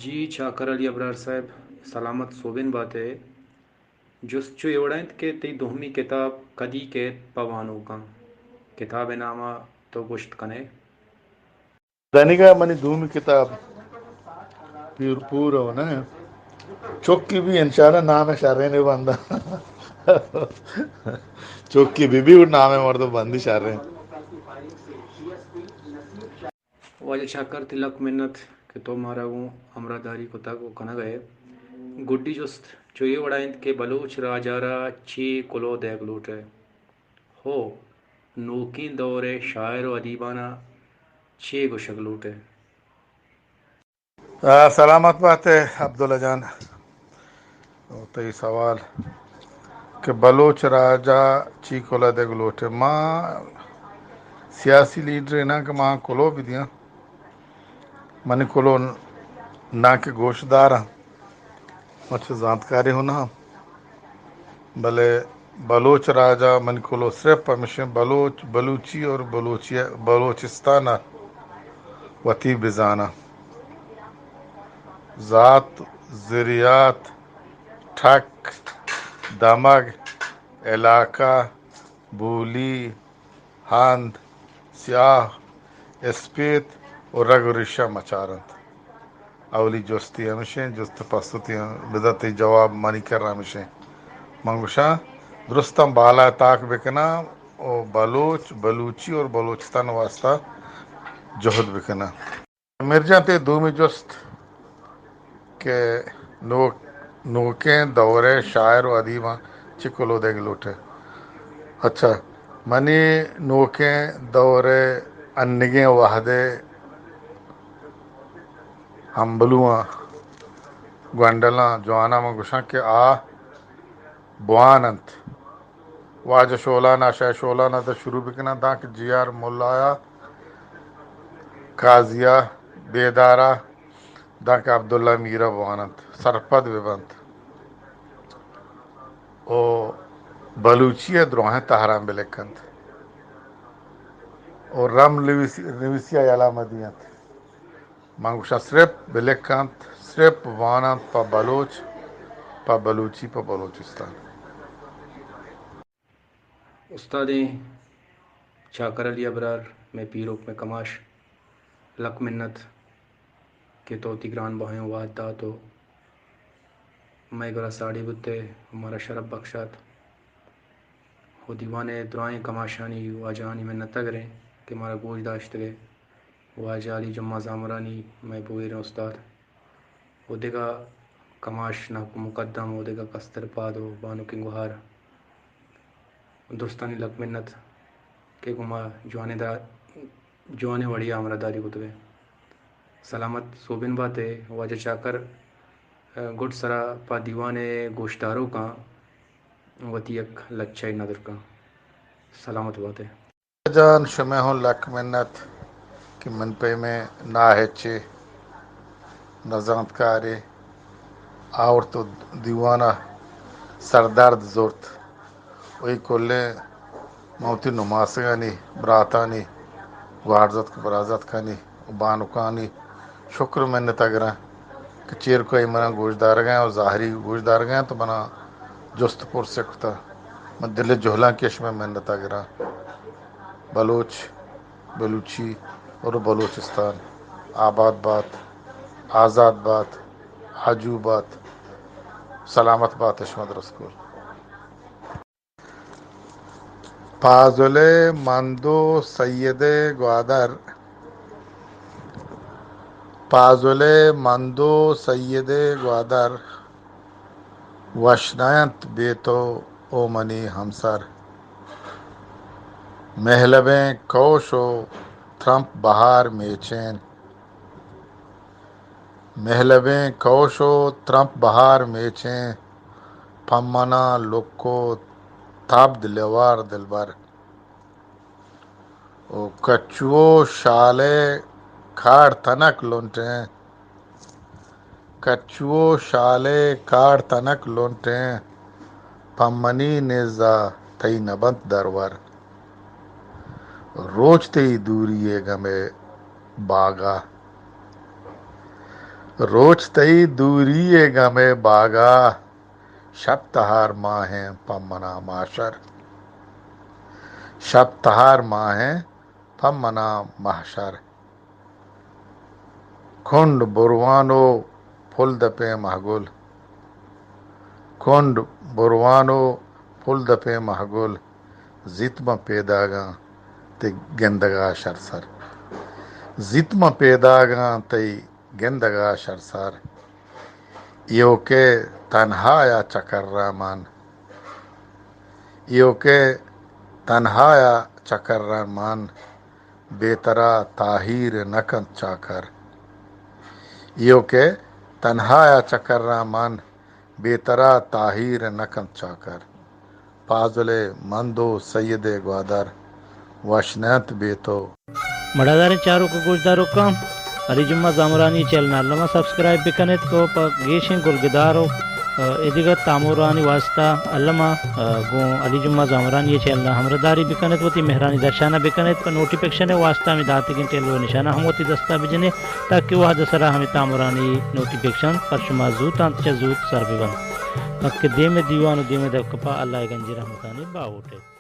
جی چاکر علی ابرار صاحب، سلامت سوبین بات ئے۔ جست چو اے وڑا انت کہ تئی دومی کتاب کدی کیت پہ وانوکاں؟ کتاب ءِ نام ءَ تو گوشت کن ئے۔ دنیگا منی دومی کتاب پیر پور ہو نا، چکی بھی انشاءاللہ نام شرین بندہ۔ چکی بی بی نام مردم بندی شرین۔ واجہ چاکر، تئی لک منت کہ تو مارا گوں ہمراہ داری کتگ و کنگ ءَ ئے۔ گڈی جست چو اے وڑا انت کہ بلوچ راج ءَ را چے کلوہ دئیگ لوٹ ئے؟ ہو، نوکیں دور ءِ شاعر و ادیباں ءَ چے گوشگ لوٹ ئے؟ آ، سلامت بات ئے عبداللہ جان۔ تئی سوال کہ بلوچ راج ءَ چی کلوہ دئیگ لوٹ ئے؟ ما سیاسی لیڈرے نہ کہ ما کلوہ بدیاں۔ منی کلوہ نہ کہ گوشداراں، مچ زانتکارے ہوں نہ، بلے بلوچ راج ءَ منی کلوہ صرف ہمیشیں بلوچ، بلوچی اور بلوچی، بلوچستان ءَ وتی بزاناں۔ ذات، زریات، ٹک، دمگ، علاقہ، بولی، ہند، سیاہ، اسپیت و رگ و ریشہ مچار انت۔ اولی جستی ہمشیں، جست پستی ہم، بزاں تئی جواب منی کرا ہمشیں۔ من گوشاں، درستاں بالا تاک بکناں و بلوچ، بلوچی اور بلوچستان واسطہ جہد بکناں۔ میر جان، تئی دومی جست کہ نوک-، نوکیں دور ءِ شاعر و ادیباں چی کلوہ دئیگ لوٹ ئے؟ اچھا، منی نوکیں دور ءِ انگیں وہد ءِ ہمبلواں، گونڈلاں، جواناں من گوشاں کہ آ بوان انت۔ واجہ شولان ءَ، شہ شولان ءَ تہ شروع بکناں، دانکہ جی آر ملا ءَ، قاضی ءَ، بیدار ءَ، دانکہ عبداللہ میر ءَ بوان انت، سرپد بہ بنت و بلوچی ءِ دراہیں تہراں بلکنت و رم نویسی، نویسی ءَ یلہ مہ دینت۔ من گوشاں، صرف بلکنت، صرف واننت پہ بلوچ، پہ بلوچی، پہ بلوچستان۔ استادیں چاکر علی ابرار، مئے پیروک، مئے کماش، لک منت کہ تو وتی گران بہائیں وہد دات و مئے گورا ساڑی بوت ئے و مارا شرپ بخشات۔ و دیوان ءِ درائیں کماشانی، واجہانی منت ءَ گریں کہ مارا گوش داشتگ ئے۔ واجہ علی جمعہ زامرانی، مئے بویریں استاد، و دگہ کماش ناکو مقدم و دگہ کستر پاد و بانکیں گہار، درستانی لک منت کہ گوں ما جوانیں دا-، جوانیں وڑی ءَ ہمراہ داری کتگ ئے۔ سلامت سوبین بات ئے واجہ چاکر۔ گڈ سرا پہ دیوان ءِ گوشداروکاں وتی یک لچہ ئے ندر کن۔ سلامت بات ئے۔ جان، شمئے ہوں لک منت کہ من پیمیں ناہچے، نزانتکارے آورت و دیوان ءَ سردرد زرت و اے کلیں من وتی نماسگانی، براتانی، گوارزتک برازتکانی و بانکانی شکر منت ءَ گراں کہ چیرکئی منا گوشدارگ ءَ و ظاہری گوشدارگ ءَ تو منا جست پرس کتہ۔ من دل ءِ جہلانکی ءَ شمئے منت ءَ گراں۔ بلوچ، بلوچی اور بلوچستان آباد بات، آزاد بات، آجو بات، سلامت بات شما درست کل۔ پازل ءِ مند و سید ءِ گوادر، پازل ءِ مند و سید ءِ گوادر، وش نہ انت بے تو او منی ہمسر۔ مہلبیں کئوش و ترمپ بہار میچین، مہلبیں کئوش و ترمپ بہار میچیں، پمناں لک و تابد لیوار دلبر۔ و کچو و شالے کاڑ تنک لنٹیں، کچو و شالے کاڑ تنک لنٹیں، پمنی نیزا تئی نبنت درور۔ روچ تئی دوری ءِ گمے باگا۔ روچ تئی دوری ءِ گم ءِ باگا، شپ تہار ماہیں پہ منا ماشر۔ شپ تہار ماہیں پہ منا ماشر۔ کنڈ بروان و پل دپیں مہگل۔ کنڈ بروان و پل دپیں مہگل۔ زیت من پیداگاں تئی گندگا شرسر۔ زیت من پیداگاں تئی گندگا شرسر۔ ایوکے تنہایا چکراں من۔ ایوکے تنہایا چکراں من۔ بے ترا تاہیر نہ کنت چاکر۔ ایوکے تنہایا چکراں من۔ بے ترا تاہیر نہ کنت چاکر۔ پازل ءِ مند و سید ءِ گوادر وش نہ انت بے تو۔ مڑاداریں چاروک و گوشداروکاں، علی جمعہ زامرانی چینل ءَ الما سبسکرائب بکنیت و پہ گیشیں گلگدار و، ءَ، ایدگہ تامرانی واسطہ الما، ءَ، گوں علی جمعہ زامرانی چینل ءَ ہمراہداری بکنیت، وتی مہرانی درشان ءَ بکنیت، پہ نوٹیفکیشن ءِ واسطہ ہمے داتگیں ٹیل و نشانہ ہم وتی دستا بجنیت، تاکہ وہد ءِ سرا ہمے تامرانی نوٹیفکیشن پر شما زوت انت چہ زوت سر ببنت۔ پکہ دیم ءِ دیوان و دیم ءِ دپ کپا اللہ ءِ گنجیں رحمتانی باہوٹ ایت۔